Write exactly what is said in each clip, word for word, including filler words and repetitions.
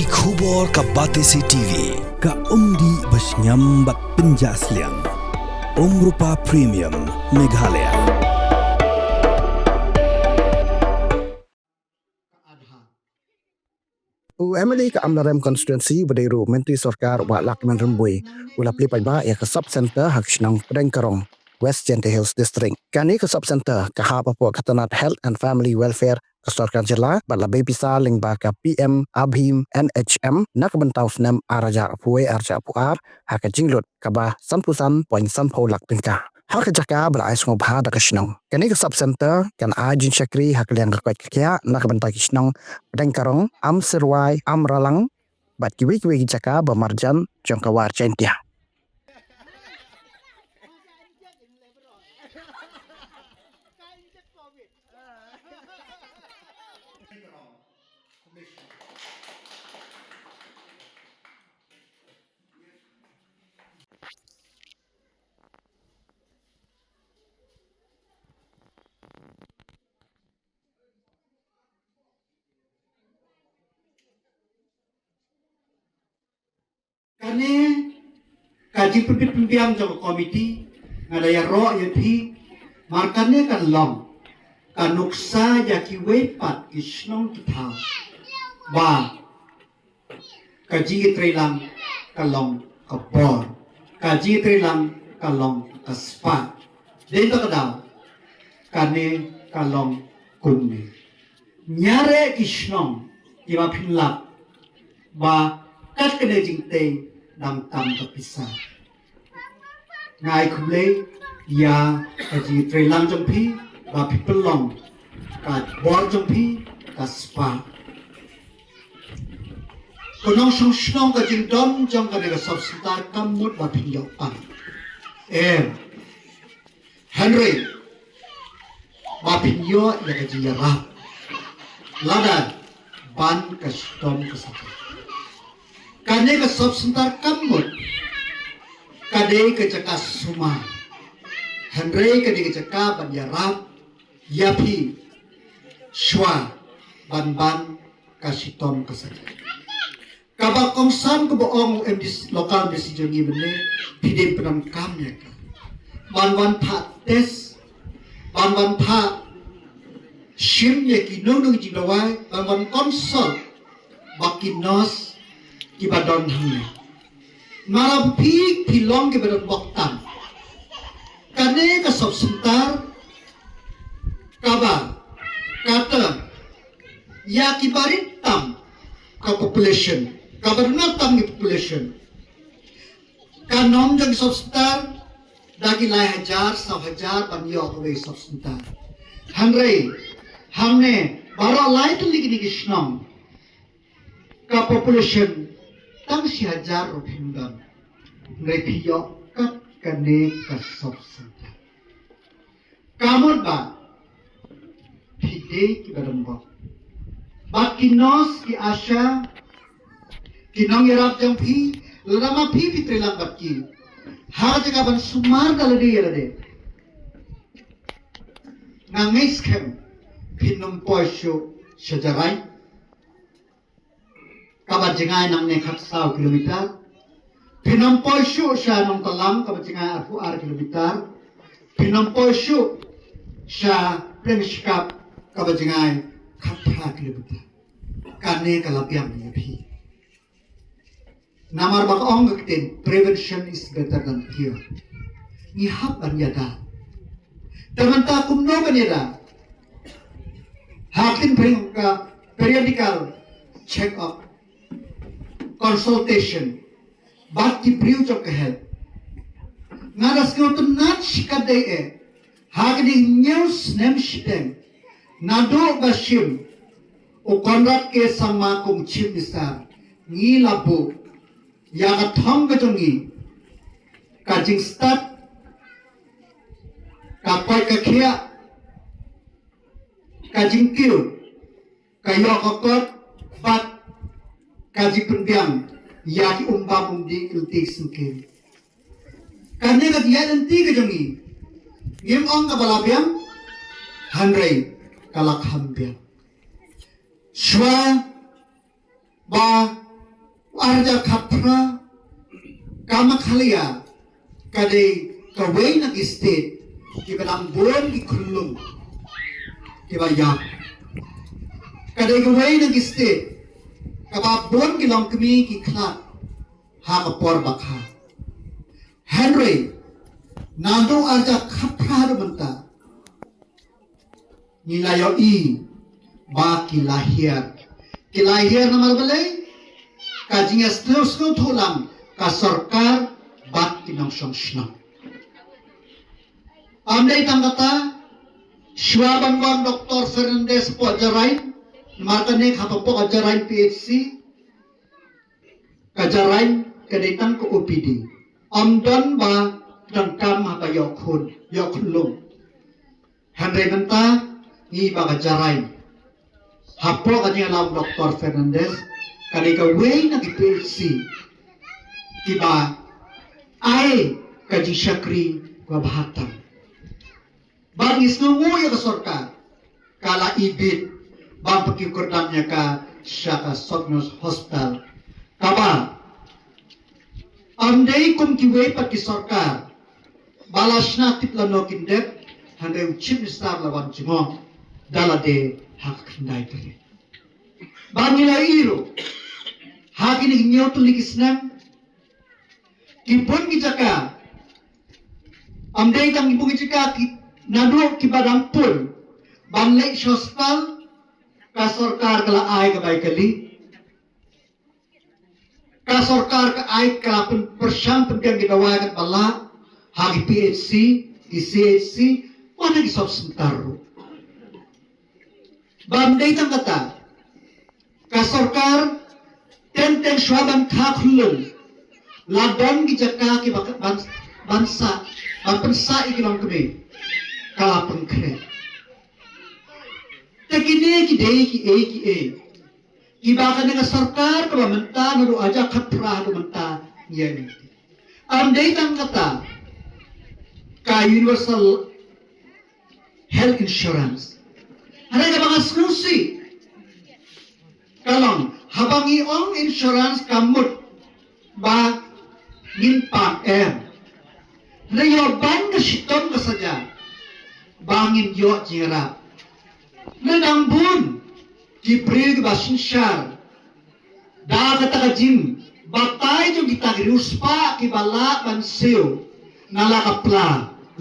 Khubor ka Batesi T V, ka umdih ba shngiam bad pynjah sliang. Umrupa Premium, Meghalaya. U M L A ka Amlarem Constituency, ba dei ruh u Myntri Sorkar, Bah Lahkmen Rymbui, u la plie paidbah ïa ka Sub Centre ha ka shnong Pdeng Karong, West Jaintia Hills District. Kane ka Sub Centre ka hap hapoh ka tnat Health and Family Welfare ka Sorkar Jylla, bad la bei pisa lyngba ka P M ABHIM NHM na ka bynta u snem ar hajar arphew wei ar hajar arphew ar, ha ka jinglut kaba sanphew san point sanphew lak tyngka. Ha ka jaka ba la ai sngewbha da ka shnong, kane ka Sub Centre kan ai jingshakri ha ka liang ka koit ka khiah na ka bynta ki shnong Pdeng Karong, Amsyrwai, Amralang, bad kiwei kiwei ki jaka ba marjan jong ka War Jaintia. Kane ka jingpynbit pynbiang jong ka komiti, nga da ïaroh ïa phi, mar kane kan long ka nuksa ïa kiwei pat ki shnong ki thaw ba ka jingïatreilang ka long ka bor, ka jingïatreilang ka long ka spah. Dei na kata ka daw kane ka long kumne. Ñiar ki shnong kiba pynlap ba kat kane jingtei dang tam ka pisa. Nga ai khublei ïa ka jingïatreilang jong phi ba phi pynlong ka bor jong phi ka spah. Ka nongshong shnong, ka jingdon jong kane ka Sub Centre kam mut ba phin ïoh pang. Em. Hynrei ba phin ïoh ïa ka jingïarap lada ban ka shitom ka satia. Kane ka Sub Centre kam mut ka dei ka jaka sumar, hynrei ka dei ka jaka ban ïarap ïa phi shuwa ban ban ka shitom ka satia. Kaba kongsan kaba ong u M D C, local M D C jong ngi mynne, phi dei pyndonkam ïa ka ban wan phah test, ban wan phah shim ïa kino kino ki jingdawai, ban wan consult bad ki nurse kiba don hangne. Namar phi, phi long kiba don bok tam. Kane ka Sub Centre kaba kata ïa kiba rit tam ka population, kaba duna tam ki population. Ka norm jong Sub Centre da ki lai hajar, saw hajar ban ïoh kawei Sub Centre. Hynrei hangne baroh lai tylli kine ki shnong ka population tang shi hajar ruh phim don. Hynrei phi ïoh kat kane ka Sub Centre. Ka mut ba phi dei kiba don bok. Bad ki nurse, ki ASHA, ki nongïarap jong phi, lada ma phi phi treilang bad ki ha ka jaka ban sumar da lade ïa lade, nga ngeit skhem phin ym poi shuh sha Jarai kaba jngai nangne khatsaw kilometer. Phin ym poi shuh sha Nongtlang kaba jngai arphew ar kilometer. Phin ym poi shuh sha Pdeng Shkap kaba jngai khatphra kilometer. Kane ka la biang ïa phi. Namar ba ka ong ka ktien, prevention is better than cure. Ngi hap ban ïada. Te mynta kumno ban ïada? Ha ktien phareng ka periodical check up, consultation bad ki briew jong ka health. Nga da sngewtynnat shikatdei eh, ha kine hynñiew snem shiteng naduh ba shim u Conrad K Sangma kum u Chief Minister, ngi la buh ïa ka thong ka jong ngi, ka jingstad, ka koit ka khiah, ka jingkiew, ka ïoh ka kot bad ka jingpynbiang ïa ki umbam umdih, ki lynti ki syngkien. Kane ka jingïaid lynti ka jong ngi, ngim ong kaba la biang, hynrei ka la kham biang. Shuwa ba Arja khapra ka Meghalaya ka dei kawei na ki state kiba dang bun ki khunlung kiba ïap. Ka dei kawei na ki state kaba bun ki longkmie ki khlad ha ka por bakha. Hynrei naduh arja khapra haduh mynta ngi la ïohi ba ki la hiar. Ki la hiar namar balei? Ka jingïasngewsngew thuh lang ka sorkar bad ki nongshong shnong. Ym dei tang kata, shuwa ban wan Doktor Fernandez hapoh Jarain, namar kane ka hapoh Jarain P H C, ka Jarain ka dei tang ka O P D. Ym don ba donkam haba ïoh khun, ïoh khunlung. Hynrei mynta ngi ba ka Jarain hapoh ka jingïalam Doktor Fernandez ka dei kawei na ki P H C kiba ai ka jingshakri kaba bha tam. Bad ngi sngewnguh ïa ka sorkar ka la ibit ban pynkiew kyrdan ïa ka sha ka Sopnos Hospital. Kaba ym dei kum kiwei pat ki sorkar ba la shna tip lano kin dep, hynrei u Chief Minister la wan jngoh da lade ha ka khyndai tarik. Ba ngi la ïohi ruh ha kine ki hynñiew tylli ki snem ki bun ki jaka, ym dei tang ki bun ki jaka, ki naduh kiba dang pun ban leit sha hospital, ka sorkar ka la ai ka bai kali. Ka sorkar ka ai, ka la pyn-, pyrshang pynbiang ki dawai katba lah ha ki P H C, ki C H C, wat ha ki sub center ruh. Bym dei tang kata, ka sorkar teng teng shuwa ban kha khunlung la don ki jaka kiba ban, ban sah, ban pynsah ïa ki longkmie ka la pynkhreh. Te kine ki dei kiei kiei kiba kane ka sorkar kaba mynta naduh arja khapra haduh mynta ngi ïa ngi. Ym dei tang kata, ka universal health insurance. Hynrei kaba nga sngewsih ka long haba ngi ong insurance ka mut ba ngin pang em. Hynrei ïoh ban ka shitom ka saja ba ngin ïoh jingïarap. Hynrei dang bun ki briew kiba synshar da kata ka jingbatai jong kita ki riewspah kiba lah ban siew na la ka pla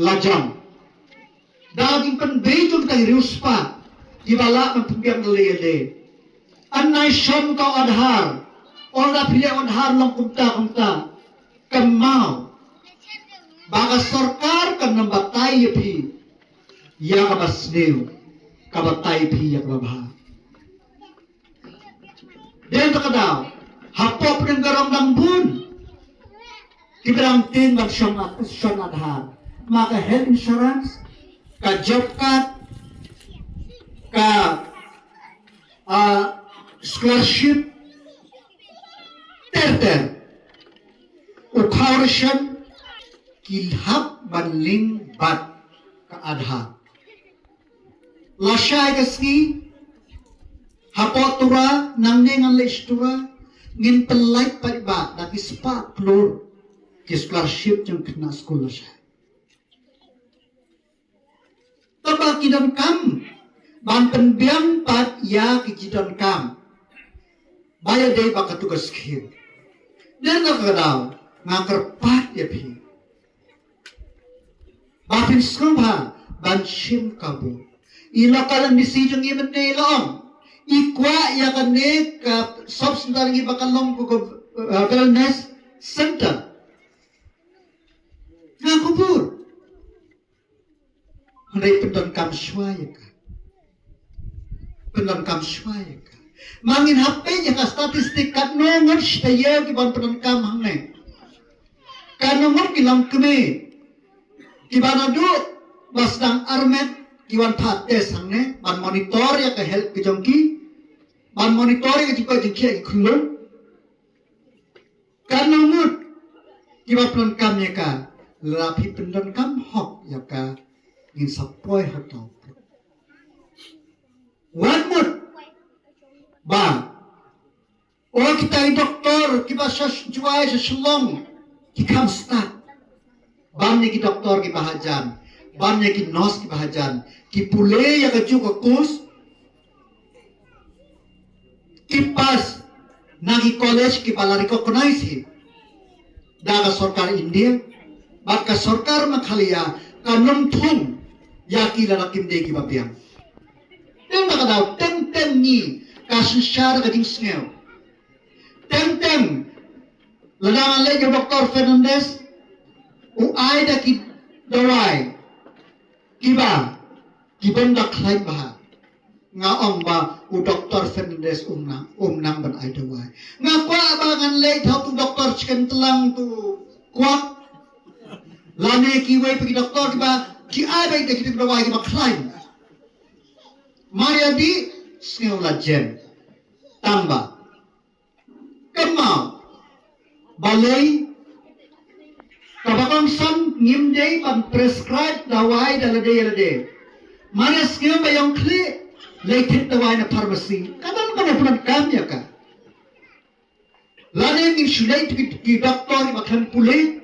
lajong. Da ka jingpynbeit jong kita ki riewspah kiba lah ban pynbiang da lei lei. Yn nai shon ka Aadhaar, ynda phi leh Aadhaar long kumta kumta. Kynmaw ba ka sorkar kan nym batai ïa phi ïa kaba sniew, ka batai phi ïa kaba bha. Dei na kata ka daw hapoh pdeng ka rong dang bun kiba dang tieng ban shon, shon Aadhaar, ma ka health insurance, ka job card, ka, ah, scholarship, ter ter. U khaw ration ki hap ban link bad ka Aadhaar. Lashai ka sngi hapoh Tura, nangne ngan leit sha Tura, ngin pynlait paidbah da ki spah klur ki scholarship jong khynnah skul lashai. Tangba ki donkam ban pynbiang pat ïa ki jingdonkam ba ïadei bad katu ka skhim. Dei na kata ka daw nga kyrpad ïa phi ba phin sngewbha ban shim kabu. I local M D C jong ngi mynne i la ong i kwah ïa kane ka sub center ngi ba kan long ka, ka, eh, wellness center. Nga kubur. Hynrei pyndonkam shuwa ïa ka. Pyndonkam shuwa ïa ka. Ma ngin hap peit ïa ka statistik katno ngut shi taïew ki ban pyndonkam hangne. Katno ngut ki longkmie kiba naduh ba sdang armet ki wan phah test hangne ban monitor ïa ka health ka jong ki, ban monitor ïa ka jingkoit jingkhiah ki khunlung. Katno ngut kiba pyndonkam ïa ka, lada phi pyndonkam hok ïa ka ngin sa poi ha ka. Wat mut ba O kita i doktor kiba sha Jowai sha Shillong ki kham stad. Ban ïa ki doktor kiba hajan, ban ïa ki nurse kiba hajan, ki pule ïa kajuh ka course, ki pass na ki college kiba la recognize hi da ka sorkar India bad ka sorkar Meghalaya kan ym thung ïa ki lada kim dei kiba biang. Teng ba ka daw teng teng ngi ka synshar ka jingsngew. Teng teng lada ngan leit ïa u Doktor Fernandez, u ai da ki dawai kiba ki bym da khlaiñ bha. Nga ong ba u Doktor Fernandez um nang, um nang ban ai dawai. Nga kwah ba ngan leit ha utu u doktor chicken tlang tu kwak. Lane kiwei pa ki doktor kiba ki ai ba ïa kita ki dawai kiba khlaiñ. Mar ïa dih, sngew la jem. Tang ba kynmaw, balei kaba kongsan ngim dei ban prescribe dawai da lade ïa lade. Mar ïa sngew ba ïong khlieh, leit thied dawai na pharmacy. Ka don kano pyndonkam ïa ka. Lane ngin shu leit ki, ki doktor ba khlem pule.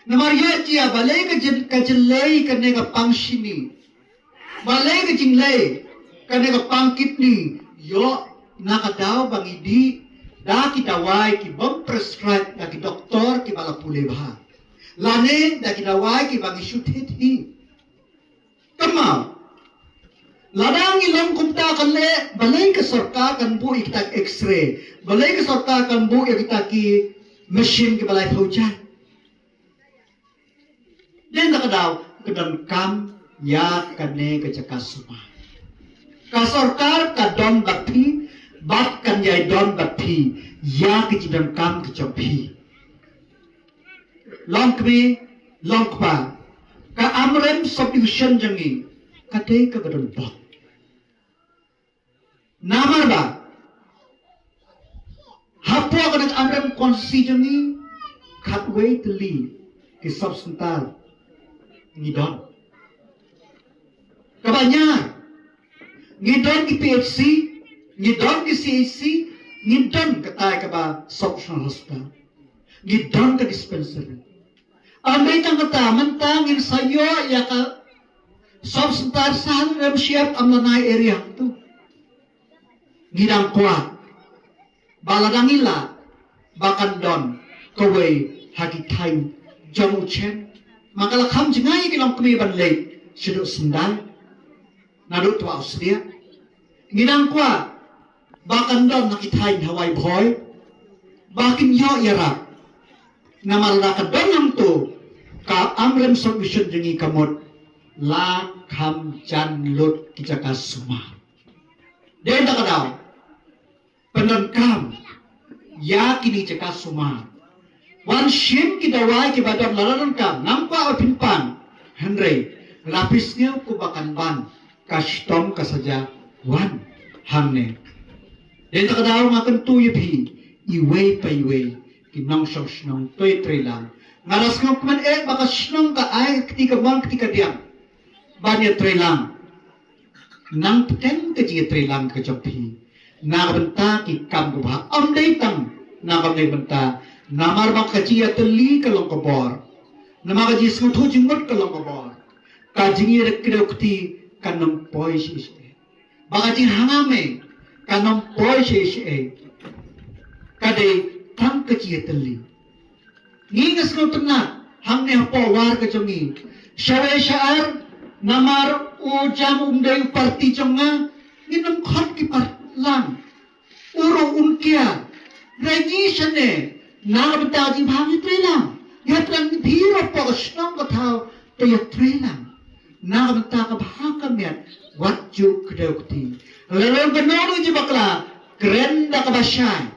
Namar ïoh jia balei ka jin, ka jin lei kane ka pang shini. Balei ka jinglei kane ka pang kidney, ïoh na ka daw ba ngi dih da ki dawai ki bym prescribe da ki doktor kiba la pule bha. Lane da ki dawai kiba ngi shu thied hi. Kynmaw, lada ngi long kumta kan leh, balei ka sorkar kan buh ïa kita ki X-ray, balei ka sorkar kan buh ïa kita ki machine kiba laiphew jait. Dei na ka daw ka donkam ïa kane ka jaka sumar. Ka sorkar ka don bad phi bad kan ïai don bad phi ïa ka jingdonkam ka jong phi. Long kmie, long kpa, ka Amrem subdivision jong ngi ka dei kaba don bok. Namar ba hapoh kane ka Amrem constituency jong ngi khatwei tylli ki sub center ngi don. Kaba ñiar, ngi don ki P H C, ngi don ki C H C, ngi don katai kaba sub-regional hospital, ngi don ka dispensary. Ym dei tang kata, mynta ngin sa ïoh ïa ka sub center Sahel Remshiap Amlanai area tu. Ngi dang kwah ba lada ngi lah ba kan don kawei ha ki thaiñ jong u Chem. Ma ka la kham jngai ki longkmie ban leit shaduh Syndai naduh Twa Australia. Ngi dang kwah ba kan don ha ki thaiñ Hawaii Bhoi ba kin ïoh ïarap. Namar lada ka don hangto, ka Amrem subdivision jong ngi ka mut la kham jan lut ki jaka sumar. Dei na ka daw pyndonkam ïa kine ki jaka sumar. Wan shim ki dawai kiba don lada donkam, ngam kwah ba phin pan. Hynrei lada phi sngew kumba kan ban, ka shitom ka sa ja wan hangne. Dei na ka daw nga kyntu ïa phi iwei pa iwei ki nongshong shnong, to ïatreilang. Nga la sngewkmen eh ba ka shnong ka ai kti kamon kti kadiang ban ïatreilang. Nang bteng ka jingïatreilang ka jong phi na ka bynta ki kam kiba bha, ym dei tang na ka bynta, namar ba ka jingïatylli ka long ka bor. Namar ka jingsngewthuh jingmut ka long ka bor. Ka jingïakdew kti kan ym poi shisha. Ba ka jinghangam eh kan ym poi shisha. Ka dei tang ka jingïatylli. Ngi nga sngewtynnat hangne hapoh war ka jong ngi. Shawei sha ar, namar u Jam um dei u party jong nga, ngin ym khot ki parlang. U ruh un kiar. Hynrei ngi shane, na ka bynta ka jingbha ngi trei lang. Ngi hap lang ngi phi ruh hapoh ka shnong ka thaw, to ïatrei lang na ka bynta ka bha ka miat. Wat ju kdew kti. Lada ka nong jingïabakla, kren da kaba shai.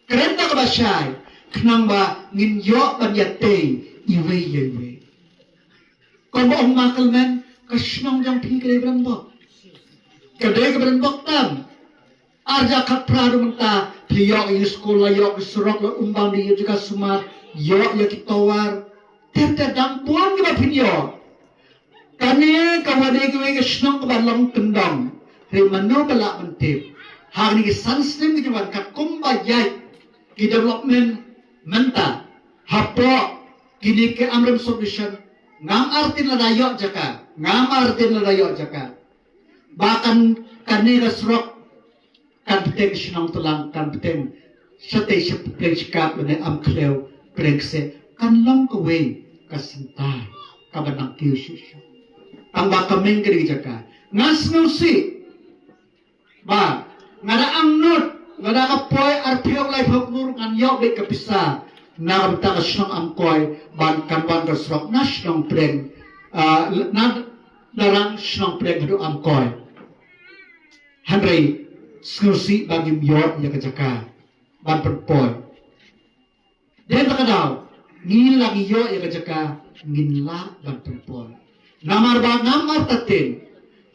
Kren da kaba shai, khnang ba ngin ïoh ban ïatei iwei ïa iwei. Kumba ong ma Clement, ka shnong jong phi ka dei ba donbok. Ka dei kaba donbok tam. Ar hajar khatphra ruh mynta phi ïoh ïa ki skul, la ïoh ki surok, la umbam ïa ki jaka sumar, ïoh ïa ki tower. Ter ter dang bun kiba phin ïoh. Kane ka wan dei kawei ka shnong kaba long kyndong. Hynrei mano ba lah ban tip, Ha kine ki san snem ki jong ngi, katkum ba ïaid ki development mynta hapoh kine ki Amrem Subdivision, ngam artatien lada ïoh jaka, ngam artatien lada ïoh jaka, ba kan, kane ka surok kan bteng shnong Tlang, kan bteng shatei sha Pdeng Shikap lane Amkhleu, Pdeng Kseh, kan long kawei ka center kaba nang kiew shuh shuh. Tang ba ka meng ka dei ka jaka. Nga sngewsih ba nga da angnud, lada ka poi arphew laiphew klur ngan ïoh beit ka pisa na ka bynta ka shnong Amkoi, ban kan wan ka surok na shnong Pdeng, ah, na darang shnong Pdeng haduh Amkoi. Hynrei sngewsih ba ngim ïoh ïa ka jaka ban pynpoi. Dei ta ka daw, ngi la ngi ïoh ïa ka jaka, ngin lah ban pynpoi. Namar ba ngam artatien,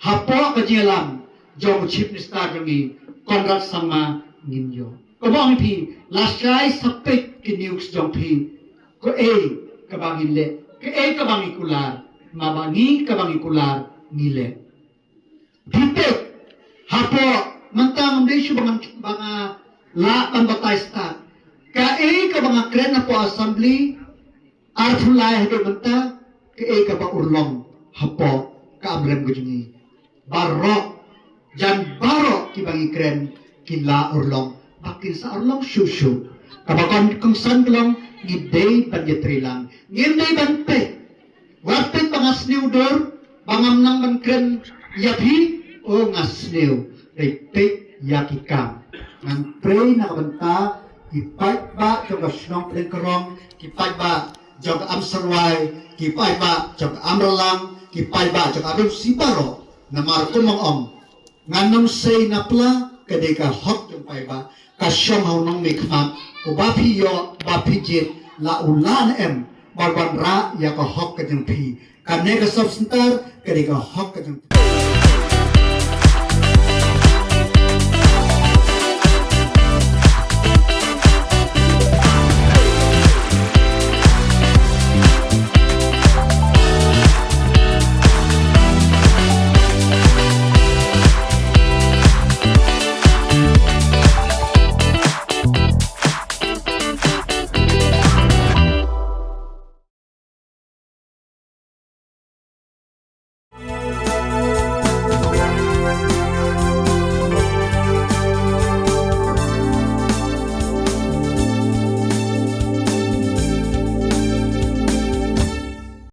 hapoh ka jingïalam jong u Chief Minister jong ngi, Conrad Sangma, ngin ïoh. Kaba ong ïa phi, lashai sa peit ki news jong phi, kaei kaba ngin leh, kaei kaba ngi kular, ma ba ngi kaba ngi kular ngi leh. Phi peit, hapoh mynta ngam dei shuh ba ngan, ba nga lah ban batai stad. Kaei kaba nga kren hapoh Assembly arphew lai haduh mynta, kaei kaba urlong hapoh ka Amrem ka jong ngi. Baroh, jan baroh kiba ngi kren ki la urlong, ba kin sa urlong shuh shuh. Kaba kongsan ka long, ngi dei ban ïatreilang, ngim dei ban peit. Wat peit ba nga sniew dur, ba ngam nang ban kren ïa phi, o nga sniew. Dei peit ïa ki kam. Ngan trei na ka bynta ki paidbah jong ka shnong Pdeng Karong, ki paidbah jong ka Amsarwai, ki paidbah jong ka Amralang, ki paidbah jong ka Amremsi baroh. Namar kumba nga ong, ngan ym sei na pla, ka dei ka hok jong paidbah. Ka shong ha u nongmihkhmat, uba phi ïoh, ba phi jied, la u lah ne em ban wanrah ïa ka hok ka jong phi. Kane ka sub center ka dei ka hok ka jong phi.